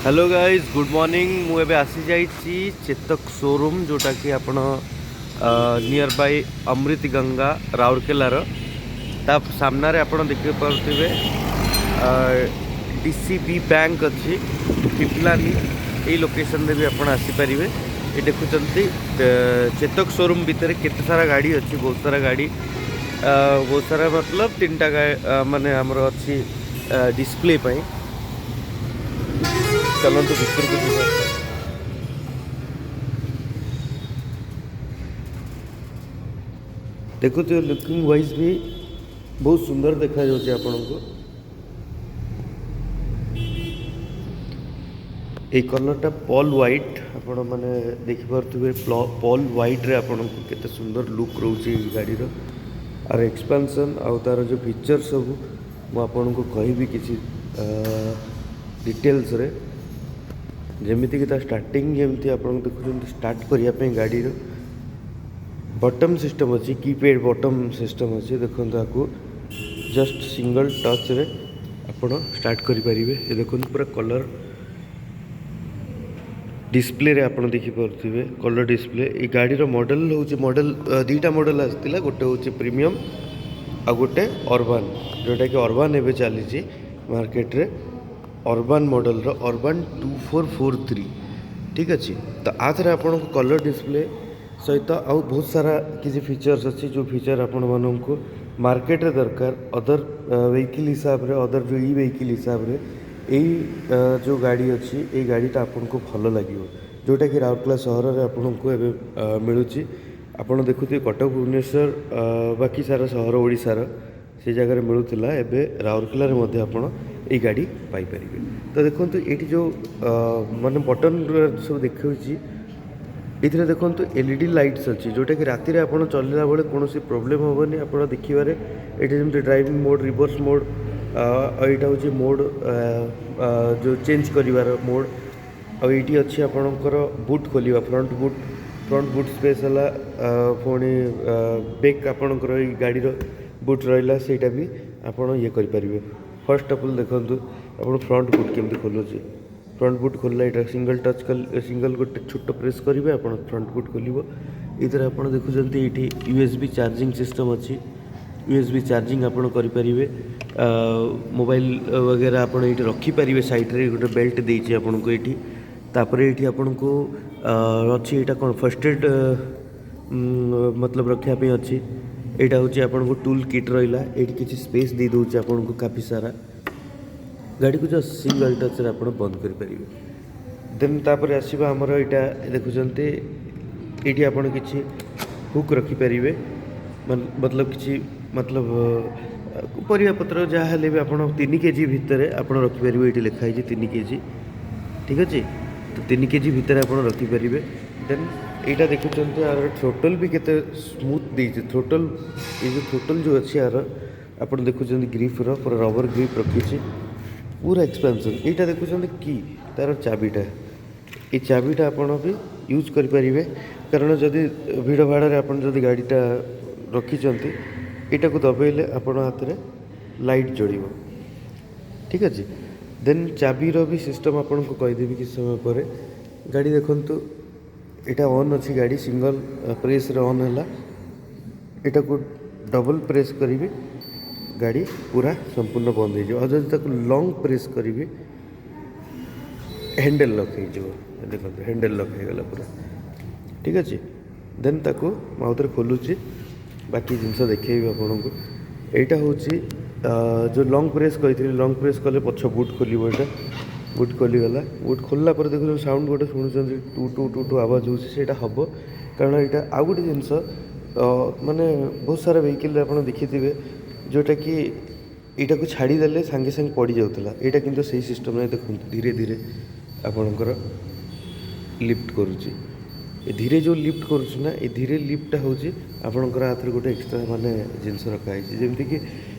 Hello guys, good morning. ମୁଁ ଏବେ ଆସିଯାଇଛି ଚେତକ ସୋରୁମ୍, ଯେଉଁଟାକି ଆପଣ ନିୟର ବାଇ ଅମୃତ ଗଙ୍ଗା, ରାଉରକେଲାର। ତା ସାମ୍ନାରେ ଆପଣ ଦେଖିପାରୁଥିବେ ଡିସିବି ବ୍ୟାଙ୍କ ଅଛି, ପିପଲାନି। ଏଇ ଲୋକେସନରେ ବି ଆପଣ ଆସିପାରିବେ। ଏ ଦେଖୁଛନ୍ତି, ଚେତକ ସୋରୁମ୍ ଭିତରେ କେତେ ସାରା ଗାଡ଼ି ଅଛି, ବହୁତ ସାରା ଗାଡ଼ି। ବହୁତ ସାରା ମତଲବ ତିନିଟା ମାନେ ଆମର ଅଛି ଡିସପ୍ଲେ ପାଇଁ। ଚାଲନ୍ତୁ, ଭିତରକୁ ଯିବା। ଦେଖୁଥିବେ, ଲୁକିଂ ୱାଇଜ୍ ବି ବହୁତ ସୁନ୍ଦର ଦେଖାଯାଉଛି ଆପଣଙ୍କୁ। ଏଇ କଲର୍ଟା ପର୍ଲ ହ୍ୱାଇଟ୍। ଆପଣ ମାନେ ଦେଖିପାରୁଥିବେ, ପର୍ଲ ହ୍ୱାଇଟ୍ରେ ଆପଣଙ୍କୁ କେତେ ସୁନ୍ଦର ଲୁକ୍ ରହୁଛି ଏଇ ଗାଡ଼ିର। ଆର ଏକ୍ସପାନ୍ସନ୍ ଆଉ ତାର ଯେଉଁ ଫିଚର୍ ସବୁ ମୁଁ ଆପଣଙ୍କୁ କହିବି କିଛି ଡିଟେଲ୍ସରେ। ଯେମିତିକି ତା ଷ୍ଟାର୍ଟିଂ, ଯେମିତି ଆପଣ ଦେଖୁଛନ୍ତି, ଷ୍ଟାର୍ଟ କରିବା ପାଇଁ ଗାଡ଼ିର ବଟନ୍ ସିଷ୍ଟମ୍ ଅଛି, କିପ୍ୟାଡ଼ ବଟନ୍ ସିଷ୍ଟମ୍ ଅଛି। ଦେଖନ୍ତୁ, ଆକୁ ଜଷ୍ଟ ସିଙ୍ଗଲ୍ ଟଚ୍ରେ ଆପଣ ଷ୍ଟାର୍ଟ କରିପାରିବେ। ଏ ଦେଖନ୍ତୁ, ପୁରା କଲର୍ ଡିସପ୍ଲେରେ ଆପଣ ଦେଖିପାରୁଥିବେ, କଲର୍ ଡିସପ୍ଲେ। ଏଇ ଗାଡ଼ିର ମଡ଼େଲ୍ ହେଉଛି, ମଡ଼େଲ୍ ଦୁଇଟା ମଡ଼େଲ୍ ଆସିଥିଲା। ଗୋଟେ ହେଉଛି ପ୍ରିମିୟମ୍ ଆଉ ଗୋଟେ ଅର୍ବାନ୍, ଯେଉଁଟାକି ଅର୍ବାନ୍ ଏବେ ଚାଲିଛି ମାର୍କେଟରେ। ଅର୍ବାନ୍ ମଡ଼େଲ୍ର ଅର୍ବାନ୍ 2443, ଠିକ୍ ଅଛି। ତ ଆ ଦେହରେ ଆପଣଙ୍କୁ କଲର୍ ଡିସପ୍ଲେ ସହିତ ଆଉ ବହୁତ ସାରା କିଛି ଫିଚର୍ସ ଅଛି, ଯେଉଁ ଫିଚର୍ ଆପଣମାନଙ୍କୁ ମାର୍କେଟରେ ଦରକାର। ଅଦର ଭେହିକିଲ୍ ହିସାବରେ, ଅଦର ଯେଉଁ ଇ ଭେହିକିଲ୍ ହିସାବରେ ଏଇ ଯେଉଁ ଗାଡ଼ି ଅଛି, ଏଇ ଗାଡ଼ିଟା ଆପଣଙ୍କୁ ଭଲ ଲାଗିବ, ଯେଉଁଟାକି ରାଉରକେଲା ସହରରେ ଆପଣଙ୍କୁ ଏବେ ମିଳୁଛି। ଆପଣ ଦେଖୁଥିବେ, କଟକ, ଭୁବନେଶ୍ୱର, ବାକି ସାରା ସହର ଓଡ଼ିଶାର ସେ ଜାଗାରେ ମିଳୁଥିଲା। ଏବେ ରାଉରକେଲାରେ ମଧ୍ୟ ଆପଣ ଏଇ ଗାଡ଼ି ପାଇପାରିବେ। ତ ଦେଖନ୍ତୁ, ଏଇଠି ଯେଉଁ ମାନେ ବଟନ୍ ସବୁ ଦେଖାଉଛି, ଏଥିରେ ଦେଖନ୍ତୁ ଏଲ୍ଇଡି ଲାଇଟ୍ସ ଅଛି, ଯେଉଁଟାକି ରାତିରେ ଆପଣ ଚଲେଇଲା ବେଳେ କୌଣସି ପ୍ରୋବ୍ଲେମ୍ ହେବନି ଆପଣ ଦେଖିବାରେ। ଏଠି ଯେମିତି ଡ୍ରାଇଭିଂ ମୋଡ଼୍, ରିଭର୍ସ ମୋଡ଼୍, ଆଉ ଏଇଟା ହେଉଛି ମୋଡ଼୍ ଯେଉଁ ଚେଞ୍ଜ କରିବାର ମୋଡ଼୍। ଆଉ ଏଇଠି ଅଛି ଆପଣଙ୍କର ବୁଟ୍ ଖୋଲିବା, ଫ୍ରଣ୍ଟ ବୁଟ୍ ସ୍ପେସ୍ ହେଲା। ପୁଣି ବେକ୍ ଆପଣଙ୍କର ଏଇ ଗାଡ଼ିର ବୁଟ୍ ରହିଲା, ସେଇଟା ବି ଆପଣ ଇଏ କରିପାରିବେ। ଫାର୍ଷ୍ଟ ଅଫ୍ ଅଲ୍ ଦେଖନ୍ତୁ ଆପଣ ଫ୍ରଣ୍ଟ ବୁଟ୍ କେମିତି ଖୋଲୁଛି। ଫ୍ରଣ୍ଟ ବୁଟ୍ ଖୋଲିଲା, ଏଇଟା ସିଙ୍ଗଲ୍ ଟଚ୍ କଲେ, ସିଙ୍ଗଲ୍ ଗୋଟେ ଛୋଟ ପ୍ରେସ୍ କରିବେ ଆପଣ, ଫ୍ରଣ୍ଟ ବୁଟ୍ ଖୋଲିବ। ଏଇଥିରେ ଆପଣ ଦେଖୁଛନ୍ତି, ଏଇଠି ୟୁଏସବି ଚାର୍ଜିଂ ସିଷ୍ଟମ୍ ଅଛି। ୟୁଏସବି ଚାର୍ଜିଂ ଆପଣ କରିପାରିବେ। ମୋବାଇଲ ବଗେରା ଆପଣ ଏଇଠି ରଖିପାରିବେ। ସାଇଡ଼୍ରେ ଗୋଟେ ବେଲ୍ଟ ଦେଇଛି ଆପଣଙ୍କୁ ଏଇଠି। ତାପରେ ଏଇଠି ଆପଣଙ୍କୁ ଅଛି, ଏଇଟା କ'ଣ, ଫାର୍ଷ୍ଟ ଏଡ଼୍ ମତଲବ ରଖିବା ପାଇଁ ଅଛି। ଏଇଟା ହେଉଛି ଆପଣଙ୍କୁ ଟୁଲ୍ କିଟ୍ ରହିଲା। ଏଇଠି କିଛି ସ୍ପେସ୍ ଦେଇ ଦେଉଛି ଆପଣଙ୍କୁ କାଫି ସାରା। ଗାଡ଼ିକୁ ଜଷ୍ଟ ସିଙ୍ଗଲ୍ ଟଚ୍ରେ ଆପଣ ବନ୍ଦ କରିପାରିବେ। ଦେନ୍ ତାପରେ ଆସିବା ଆମର ଏଇଟା ଦେଖୁଛନ୍ତି, ଏଇଠି ଆପଣ କିଛି ହୁକ୍ ରଖିପାରିବେ, ମତଲବ କିଛି ମତଲବ ପରିବା ପତ୍ର ଯାହା ହେଲେ ବି ଆପଣ 3 କେଜି ଭିତରେ ଆପଣ ରଖିପାରିବେ। ଏଇଠି ଲେଖା ହେଇଛି 3 କେଜି, ଠିକ୍ ଅଛି। ତ 3 କେଜି ଭିତରେ ଆପଣ ରଖିପାରିବେ। ଦେନ୍ ଏଇଟା ଦେଖୁଛନ୍ତି, ଆର ଥ୍ରୋଟଲ୍ ବି କେତେ ସ୍ମୁଥ୍ ଦେଇଛି। ଥ୍ରୋଟଲ୍, ଏଇ ଯେଉଁ ଥ୍ରୋଟଲ୍ ଯେଉଁ ଅଛି ଆର, ଆପଣ ଦେଖୁଛନ୍ତି, ଗ୍ରିପ୍ର ପୁରା ରବର ଗ୍ରିପ୍ ରଖିଛି, ପୁରା ଏକ୍ସପାନ୍ସନ୍। ଏଇଟା ଦେଖୁଛନ୍ତି କି ତାର ଚାବିଟା। ଏଇ ଚାବିଟା ଆପଣ ବି ୟୁଜ୍ କରିପାରିବେ, କାରଣ ଯଦି ଭିଡ଼ ଭାଡ଼ରେ ଆପଣ ଯଦି ଗାଡ଼ିଟା ରଖିଛନ୍ତି, ଏଇଟାକୁ ଦବେଇଲେ ଆପଣ ହାତରେ ଲାଇଟ୍ ଜଳିବ, ଠିକ୍ ଅଛି। ଦେନ୍ ଚାବିର ବି ସିଷ୍ଟମ୍ ଆପଣଙ୍କୁ କହିଦେବି କିଛି ସମୟ ପରେ। ଗାଡ଼ି ଦେଖନ୍ତୁ, ଏଇଟା ଅନ୍ ଅଛି। ଗାଡ଼ି ସିଙ୍ଗଲ୍ ପ୍ରେସ୍ରେ ଅନ୍ ହେଲା। ଏଇଟାକୁ ଡବଲ୍ ପ୍ରେସ୍ କରିବି, ଗାଡ଼ି ପୁରା ସମ୍ପୂର୍ଣ୍ଣ ବନ୍ଦ ହେଇଯିବ। ଆଉ ଯଦି ତାକୁ ଲଙ୍ଗ୍ ପ୍ରେସ୍ କରିବି, ହ୍ୟାଣ୍ଡେଲ୍ ଲକ୍ ହେଇଯିବ। ଦେଖନ୍ତୁ, ହ୍ୟାଣ୍ଡେଲ୍ ଲକ୍ ହେଇଗଲା ପୁରା, ଠିକ୍ ଅଛି। ଦେନ୍ ତାକୁ ମୁଁ ଆଉ ଥରେ ଖୋଲୁଛି, ବାକି ଜିନିଷ ଦେଖେଇବି ଆପଣଙ୍କୁ। ଏଇଟା ହେଉଛି ଯେଉଁ ଲଙ୍ଗ୍ ପ୍ରେସ୍ କହିଥିଲି। ଲଙ୍ଗ୍ ପ୍ରେସ୍ କଲେ ପଛ ବୁଟ୍ ଖୋଲିବ। ଏଇଟା ବୁଟ୍ ଖୋଲିଗଲା। ବୁଟ୍ ଖୋଲିଲା ପରେ ଦେଖୁଛନ୍ତି, ସାଉଣ୍ଡ ଗୋଟେ ଶୁଣୁଛନ୍ତି, ଟୁ ଟୁ ଟୁ ଟୁ ଆବାଜ ହେଉଛି। ସେଇଟା ହେବ କାରଣ ଏଇଟା ଆଉ ଗୋଟେ ଜିନିଷ, ମାନେ ବହୁତ ସାରା ଭେହିକିଲ୍ରେ ଆପଣ ଦେଖିଥିବେ, ଯେଉଁଟାକି ଏଇଟାକୁ ଛାଡ଼ିଦେଲେ ସାଙ୍ଗେ ସାଙ୍ଗେ ପଡ଼ିଯାଉଥିଲା। ଏଇଟା କିନ୍ତୁ ସେଇ ସିଷ୍ଟମ୍ରେ ଦେଖନ୍ତୁ, ଧୀରେ ଧୀରେ ଆପଣଙ୍କର ଲିଫ୍ଟ କରୁଛି। ଏ ଧୀରେ ଯେଉଁ ଲିଫ୍ଟ କରୁଛି ନା, ଏ ଧୀରେ ଲିଫ୍ଟଟା ହେଉଛି ଆପଣଙ୍କର ହାତରେ ଗୋଟେ ଏକ୍ସଟ୍ରା ମାନେ ଜିନିଷ ରଖାହେଇଛି। ଯେମିତିକି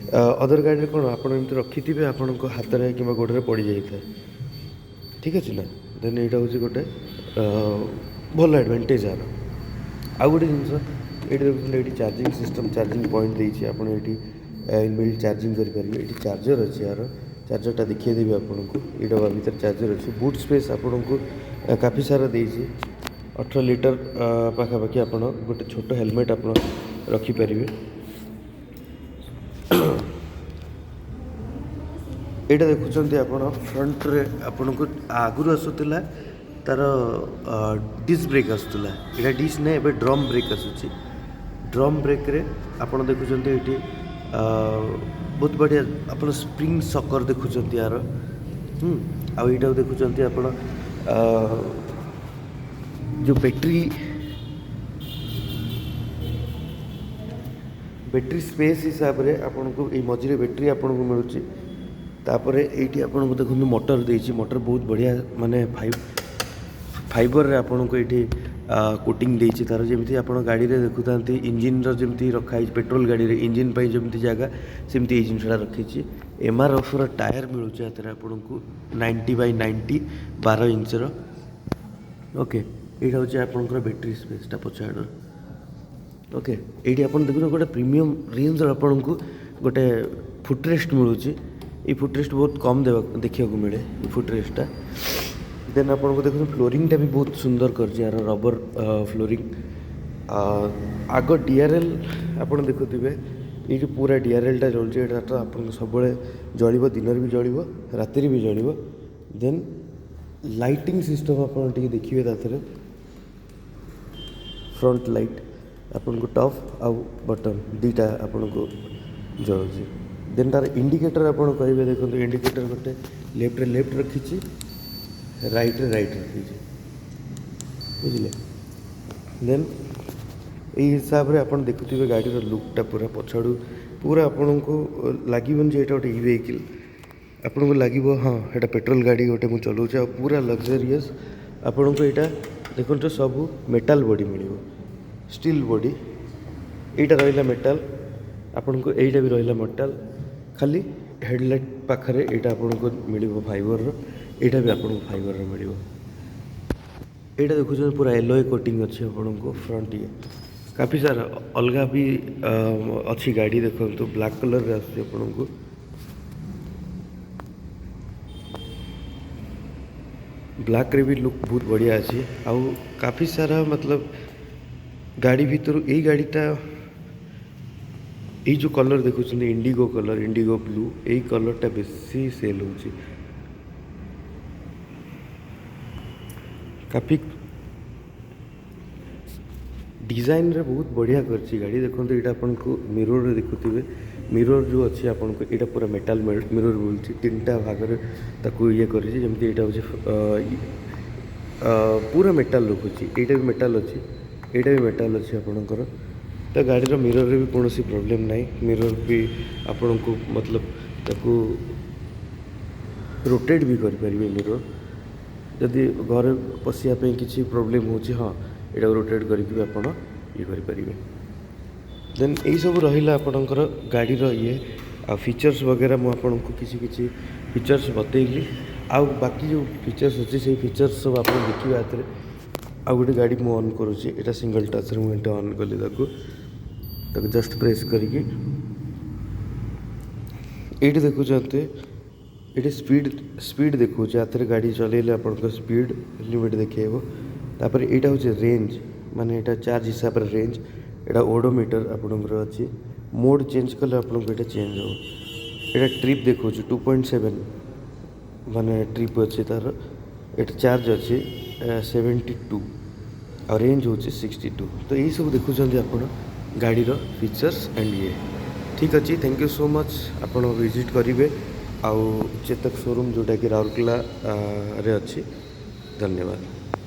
ଅଦର ଗାଡ଼ିରେ କ'ଣ ଆପଣ ଏମିତି ରଖିଥିବେ, ଆପଣଙ୍କ ହାତରେ କିମ୍ବା ଗୋଡ଼ରେ ପଡ଼ିଯାଇଥାଏ, ଠିକ୍ ଅଛି ନା? ଦେନ୍ ଏଇଟା ହେଉଛି ଗୋଟେ ଭଲ ଆଡ଼ଭାଣ୍ଟେଜ୍ ଆର। ଆଉ ଗୋଟେ ଜିନିଷ ଏଇଠି ଦେଖୁଛନ୍ତି, ଏଇଠି ଚାର୍ଜିଂ ସିଷ୍ଟମ୍, ଚାର୍ଜିଂ ପଏଣ୍ଟ ଦେଇଛି। ଆପଣ ଏଇଠି ଇନବିଲ୍ଟ ଚାର୍ଜିଂ କରିପାରିବେ। ଏଇଠି ଚାର୍ଜର୍ ଅଛି। ଆର ଚାର୍ଜର୍ ଚାର୍ଜରଟା ଦେଖେଇଦେବି ଆପଣଙ୍କୁ। ଏଇ ଡବା ଭିତରେ ଚାର୍ଜର ଅଛି। ବୁଟ୍ ସ୍ପେସ୍ ଆପଣଙ୍କୁ କାଫି ସାରା ଦେଇଛି। 18 ଲିଟର ପାଖାପାଖି ଆପଣ ଗୋଟେ ଛୋଟ ହେଲମେଟ୍ ଆପଣ ରଖିପାରିବେ। ଏଇଟା ଦେଖୁଛନ୍ତି ଆପଣ, ଫ୍ରଣ୍ଟରେ ଆପଣଙ୍କୁ ଆଗରୁ ଆସୁଥିଲା ତାର ଡିସ୍କ ବ୍ରେକ୍ ଆସୁଥିଲା। ଏଇଟା ଡିସ୍କ ନାହିଁ, ଏବେ ଡ୍ରମ୍ ବ୍ରେକ୍ ଆସୁଛି। ଡ୍ରମ୍ ବ୍ରେକ୍ରେ ଆପଣ ଦେଖୁଛନ୍ତି ଏଇଠି ବହୁତ ବଢ଼ିଆ ଆପଣ ସ୍ପ୍ରିଙ୍ଗ ସକର ଦେଖୁଛନ୍ତି ୟାର। ଆଉ ଏଇଟାକୁ ଦେଖୁଛନ୍ତି ଆପଣ, ଯେଉଁ ବ୍ୟାଟେରୀ ସ୍ପେସ୍ ହିସାବରେ ଆପଣଙ୍କୁ ଏଇ ମଝିରେ ବ୍ୟାଟେରୀ ଆପଣଙ୍କୁ ମିଳୁଛି। ତାପରେ ଏଇଠି ଆପଣଙ୍କୁ ଦେଖନ୍ତୁ ମଟର ଦେଇଛି। ମଟର ବହୁତ ବଢ଼ିଆ, ମାନେ ଫାଇବରରେ ଆପଣଙ୍କୁ ଏଇଠି କୋଟିଂ ଦେଇଛି ତାର। ଯେମିତି ଆପଣ ଗାଡ଼ିରେ ଦେଖୁଥାନ୍ତି, ଇଞ୍ଜିନ୍ର ଯେମିତି ରଖା ହେଇଛି, ପେଟ୍ରୋଲ ଗାଡ଼ିରେ ଇଞ୍ଜିନ୍ ପାଇଁ ଯେମିତି ଜାଗା, ସେମିତି ଏଇ ଜିନିଷଟା ରଖିଛି। ଏମ୍ଆର୍ଏଫ୍ର ଟାୟାର ମିଳୁଛି ଏଥିରେ ଆପଣଙ୍କୁ 90x90, 12 ଇଞ୍ଚର। ଓକେ, ଏଇଟା ହେଉଛି ଆପଣଙ୍କର ବ୍ୟାଟେରୀ ସ୍ପେସ୍ଟା ପଛ ଆଡ଼ର। ଓକେ, ଏଇଠି ଆପଣ ଦେଖୁଛନ୍ତି ଗୋଟେ ପ୍ରିମିୟମ୍ ରେଞ୍ଜର ଆପଣଙ୍କୁ ଗୋଟେ ଫୁଟରେଷ୍ଟ ମିଳୁଛି। ଏଇ ଫୁଟରେଷ୍ଟ ବହୁତ କମ୍ ଦେବାକୁ ଦେଖିବାକୁ ମିଳେ ଏଇ ଫୁଟରେଷ୍ଟଟା। ଦେନ୍ ଆପଣଙ୍କୁ ଦେଖନ୍ତୁ, ଫ୍ଲୋରିଂଟା ବି ବହୁତ ସୁନ୍ଦର କରିଛି ୟାର, ରବର ଫ୍ଲୋରିଂ। ଆଗ ଡିଆର୍ଏଲ୍ ଆପଣ ଦେଖୁଥିବେ, ଏଇଠି ପୁରା ଡିଆର୍ଏଲ୍ଟା ଜଳୁଛି। ଏଇଟା ତ ଆପଣଙ୍କୁ ସବୁବେଳେ ଜଳିବ, ଦିନରେ ବି ଜଳିବ, ରାତିରେ ବି ଜଳିବ। ଦେନ୍ ଲାଇଟିଂ ସିଷ୍ଟମ୍ ଆପଣ ଟିକେ ଦେଖିବେ ତା ଦେହରେ। ଫ୍ରଣ୍ଟ ଲାଇଟ୍ ଆପଣଙ୍କୁ ଟପ୍ ଆଉ ବଟମ୍ ଦୁଇଟା ଆପଣଙ୍କୁ ଜଳୁଛି। ଦେନ୍ ତାର ଇଣ୍ଡିକେଟର୍ ଆପଣ କହିବେ, ଦେଖନ୍ତୁ, ଇଣ୍ଡିକେଟର୍ ଗୋଟେ ଲେଫ୍ଟରେ ଲେଫ୍ଟ ରଖିଛି, ରାଇଟ୍ରେ ରାଇଟ୍ ରଖିଛି, ବୁଝିଲେ? ଦେନ୍ ଏଇ ହିସାବରେ ଆପଣ ଦେଖୁଥିବେ ଗାଡ଼ିର ଲୁକ୍ଟା ପୁରା ପଛଆଡ଼ୁ ପୁରା ଆପଣଙ୍କୁ ଲାଗିବନି ଯେ ଏଇଟା ଗୋଟେ ଇ ଭେହିକିଲ୍। ଆପଣଙ୍କୁ ଲାଗିବ, ହଁ, ଏଇଟା ପେଟ୍ରୋଲ ଗାଡ଼ି ଗୋଟେ ମୁଁ ଚଲାଉଛି। ଆଉ ପୁରା ଲକ୍ଜରିୟସ୍ ଆପଣଙ୍କୁ ଏଇଟା ଦେଖନ୍ତୁ, ସବୁ ମେଟାଲ ବଡ଼ି ମିଳିବ, ଷ୍ଟିଲ୍ ବଡ଼ି। ଏଇଟା ରହିଲା ମେଟାଲ ଆପଣଙ୍କୁ, ଏଇଟା ବି ରହିଲା ମେଟାଲ। ଖାଲି ହେଡ଼ଲାଇଟ୍ ପାଖରେ ଏଇଟା ଆପଣଙ୍କୁ ମିଳିବ ଫାଇବରର, ଏଇଟା ବି ଆପଣଙ୍କୁ ଫାଇବରର ମିଳିବ। ଏଇଟା ଦେଖୁଛନ୍ତି, ପୁରା ଏଲୋଏ କୋଟିଂ ଅଛି ଆପଣଙ୍କୁ ଫ୍ରଣ୍ଟ ଇଏ। କାଫି ସାରା ଅଲଗା ବି ଅଛି ଗାଡ଼ି। ଦେଖନ୍ତୁ, ବ୍ଲାକ୍ କଲର୍ରେ ଆସୁଛି ଆପଣଙ୍କୁ। ବ୍ଲାକ୍ରେ ବି ଲୁକ୍ ବହୁତ ବଢ଼ିଆ ଅଛି। ଆଉ କାଫି ସାରା ମତଲବ ଗାଡ଼ି ଭିତରୁ ଏଇ ଗାଡ଼ିଟା, ଏଇ ଯେଉଁ କଲର୍ ଦେଖୁଛନ୍ତି, ଇଣ୍ଡିଗୋ କଲର୍, ଇଣ୍ଡିଗୋ ବ୍ଲୁ, ଏଇ କଲର୍ଟା ବେଶୀ ସେଲ୍ ହେଉଛି। କାଫି ଡିଜାଇନରେ ବହୁତ ବଢ଼ିଆ କରିଛି ଗାଡ଼ି। ଦେଖନ୍ତୁ, ଏଇଟା ଆପଣଙ୍କୁ ମିରରରେ ଦେଖୁଥିବେ। ମିରର ଯେଉଁ ଅଛି ଆପଣଙ୍କୁ, ଏଇଟା ପୁରା ମେଟାଲ ମିରର ମିଳୁଛି। ତିନିଟା ଭାଗରେ ତାକୁ ଇଏ କରିଛି। ଯେମିତି ଏଇଟା ହେଉଛି ପୁରା ମେଟାଲ ରଖୁଛି। ଏଇଟା ବି ମେଟାଲ ଅଛି, ଏଇଟା ବି ମେଟାଲ ଅଛି ଆପଣଙ୍କର। ତ ଗାଡ଼ିର ମିରରରେ ବି କୌଣସି ପ୍ରୋବ୍ଲେମ୍ ନାହିଁ। ମିରର ବି ଆପଣଙ୍କୁ ମତଲବ ତାକୁ ରୋଟେଟ୍ ବି କରିପାରିବେ ମିରର। ଯଦି ଘରେ ପଶିବା ପାଇଁ କିଛି ପ୍ରୋବ୍ଲେମ୍ ହେଉଛି, ହଁ, ଏଇଟାକୁ ରୋଟେଟ୍ କରିକି ବି ଆପଣ ଇଏ କରିପାରିବେ। ଦେନ୍ ଏଇସବୁ ରହିଲା ଆପଣଙ୍କର ଗାଡ଼ିର ଇଏ ଆଉ ଫିଚର୍ସ ବଗେରା। ମୁଁ ଆପଣଙ୍କୁ କିଛି କିଛି ଫିଚର୍ସ ବତେଇଲି। ଆଉ ବାକି ଯେଉଁ ଫିଚର୍ସ ଅଛି, ସେଇ ଫିଚର୍ସ ସବୁ ଆପଣ ଦେଖିବେ ଏଥିରେ। ଆଉ ଗୋଟେ ଗାଡ଼ି ମୁଁ ଅନ୍ କରୁଛି। ଏଇଟା ସିଙ୍ଗଲ୍ ଟଚ୍ରେ ମୁଁ ଏଇଟା ଅନ୍ କଲି। ତାକୁ ତାକୁ ଜଷ୍ଟ ପ୍ରେସ୍ କରିକି ଏଇଠି ଦେଖୁଛନ୍ତି, ଏଇଠି ସ୍ପିଡ଼ ଦେଖାଉଛି। ଏଥିରେ ଗାଡ଼ି ଚଲେଇଲେ ଆପଣଙ୍କ ସ୍ପିଡ଼ ଲିମିଟ୍ ଦେଖେଇବ। ତାପରେ ଏଇଟା ହେଉଛି ରେଞ୍ଜ, ମାନେ ଏଇଟା ଚାର୍ଜ ହିସାବରେ ରେଞ୍ଜ। ଏଇଟା ଓଡ଼ୋମିଟର ଆପଣଙ୍କର ଅଛି। ମୋଡ଼ ଚେଞ୍ଜ କଲେ ଆପଣଙ୍କୁ ଏଇଟା ଚେଞ୍ଜ ହେବ। ଏଇଟା ଟ୍ରିପ୍ ଦେଖାଉଛି, 2.7 ମାନେ ଟ୍ରିପ୍ ଅଛି ତାର। ଏଇଟା ଚାର୍ଜ ଅଛି 72 ଆଉ ରେଞ୍ଜ ହେଉଛି 62। ତ ଏଇସବୁ ଦେଖୁଛନ୍ତି ଆପଣ ଗାଡ଼ିର ଫିଚର୍ସ ଆଣ୍ଡ ଇଏ। ଠିକ୍ ଅଛି, thank you so much. ଆପଣ ଭିଜିଟ୍ କରିବେ ଆଉ ଚେତକ ସୋରୁମ୍, ଯେଉଁଟାକି ରାଉରକେଲାରେ ଅଛି। ଧନ୍ୟବାଦ।